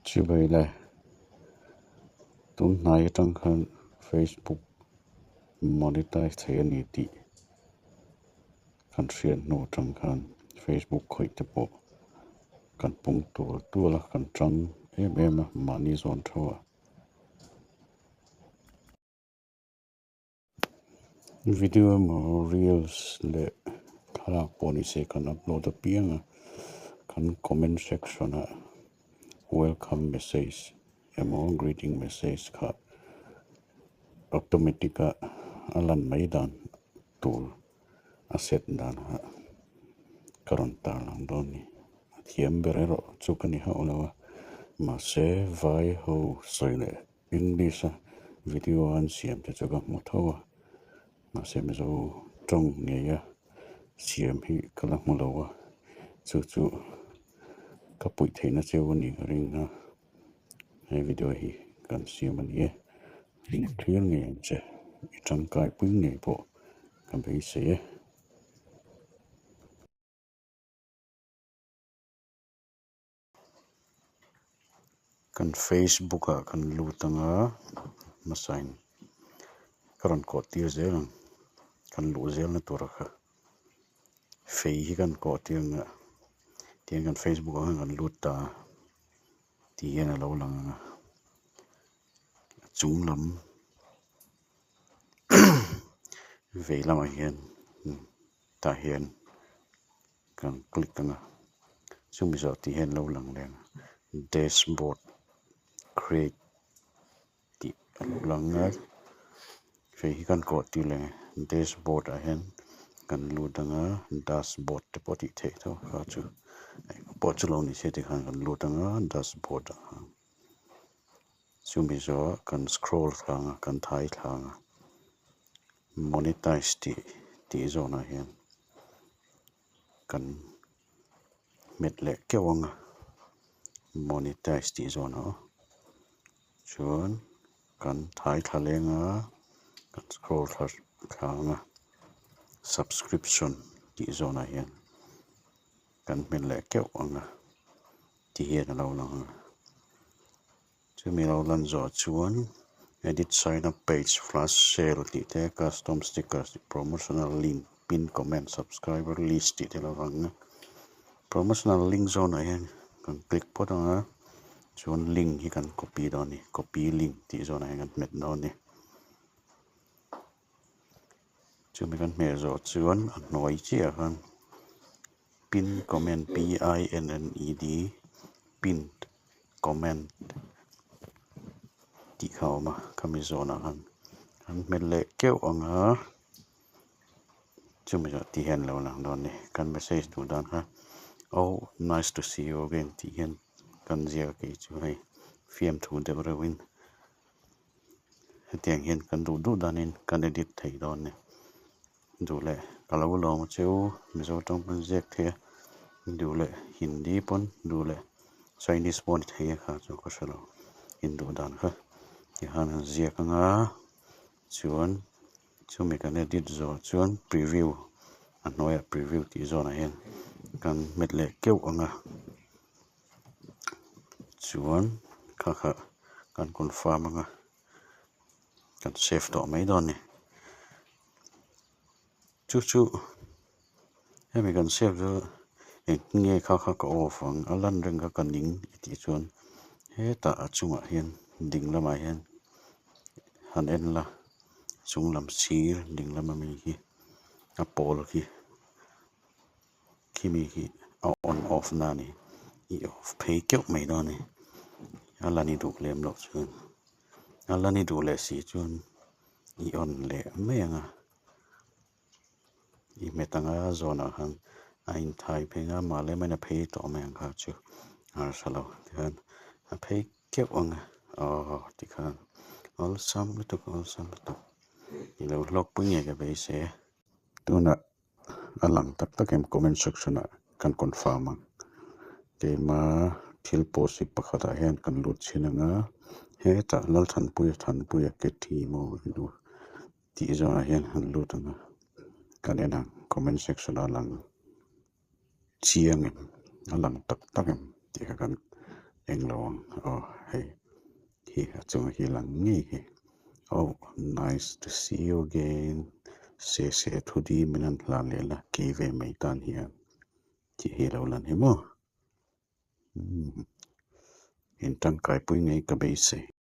Chibai le, tun hnai atang khan Facebook monetize theih a ni tih kan hriat hnu atang khan Facebook khawih te pawh kan pung tual tual a, kan tang em em a mahni zawn theuh a. Video emaw reels leh thlalak pawh ni se kan upload apiang a, kan comment section ah welcome message emaw greeting message kha automatic a a lan mai dan tur a set dan kha ka rawn tarlang dawn a ni. A thiam ber erawh chu ka ni hauh lo a, mahse vai ho sawi leh English a video an siam te chu ka hmu tho a, mahse Mizo tawng ngei a siam hi ka la hmu lo a, chu chu ka puih theihna cheu a nih ka ring a, he video hi kan siam a ni e, thlir ngei ang che i tangkai pui ngei pawh ka beisei e. Kan facebook ah kan lut anga hmasain ka rawn kawh tir zel ang kan luh zel na tur kha fei hi kan kawh tir ang a tihian kan facebook ah khan kan lut ta a ti hian a lo lang ang a a chung lam vei lamah hian tah hian. Kan click ang a, chumi zawh tih hian lo lang leh ang dashboard create tih a lo lang a, hei hi kan kawh tir leh ang dashboard ah hian kan lut ang a dashboard te pawh tih theih tho kha chu engpawh chu lo ni se tikhan kan lut ang a dashboard ah khan chumi zawh kan scroll thla ang a kan thai thla ang a monetize tih tih zawnah hian. Kan hmet leh keuh ang a monetize tih zawn ah aw chuan kan thai thla leng a kan scroll thla thla ang a subscription tih zawn ah hian kan hmet leh keuh ang a ti hian a lo lang a. Chumi lo lan zawh chuan edit sign up page flash sale tih te custom stickers tih promotional link pin comment subscriber list tih te lo lang a promotional link zawnah hian kan click phawt ang a chuan link hi kan copy dawn a ni copy link tih zawnah hian kan hmet dawn a ni chumi kan hmeh zawh chuan a hnuai chiah ah khan pin comment p i n n e d pin comment tih kha a awm a khami zawnah khan an hmet leh keuh ang a chumi zawh tih hian a lo lang dawn a ni kan message duh dan kha oh nice to see you again tih hian kan ziak a kei chu hei fiamthu deuh reuhin hetiang hian kan duh duh danin kan edit thei dawn a ni. Duh leh ka lo lawm a cheu Mizo tawng pawn ziak thei a duh leh Hindi pawn duh leh Chinese pawh a ni thei a kha chu ka hre lo induh dan kha tikhan an ziak anga chuan chumi kan edit zawh chuan preview a hnuaiah preview tih zawnah hian kan hmet leh keuh ang a chuan kha kha kan confirm anga kan save tawh mai dawn a ni. Chu chu hemi kan save chu engtin nge kha kha ka off ang a lan reng kha ka ning tih chuan hetah a chungah hian ding lamah hian han en la chung lam sir ding lama mi hi a pawl khi khimi khi a on off na a ni i off phei keuh mai dawn a ni a la ni duh lem loh chuan a la ni duh leh si chuan. I on leh mai ang a i hmet ang a zawnah khan a inthai phei ang a mah lem a phei tawh mai ang kha chu a harsa lo tikhan a phei keuh ang a aw tikhan awlsam lutuk awlsam lutuk i lo hlawk pui ngei ka beisei a tunah a lang tak tak em comment section ah kan confirm ang keima thil post hi pakhatah hian kan lut chhin ang a hetah Lalthanpuia Thanpuia ke thi maw tih zawnah hian han lut ang a kan en ang comment section ah a lang chiang em a lang tak tak em tih kha kan. Englo ang aw hei hi a chunga hi lang ngei hi oh nice to see you again se se thu dim in an hlan leh la kei ve mai tan hian tih hi a lo lan hi maw umm in tangkai pui ngei ka beisei.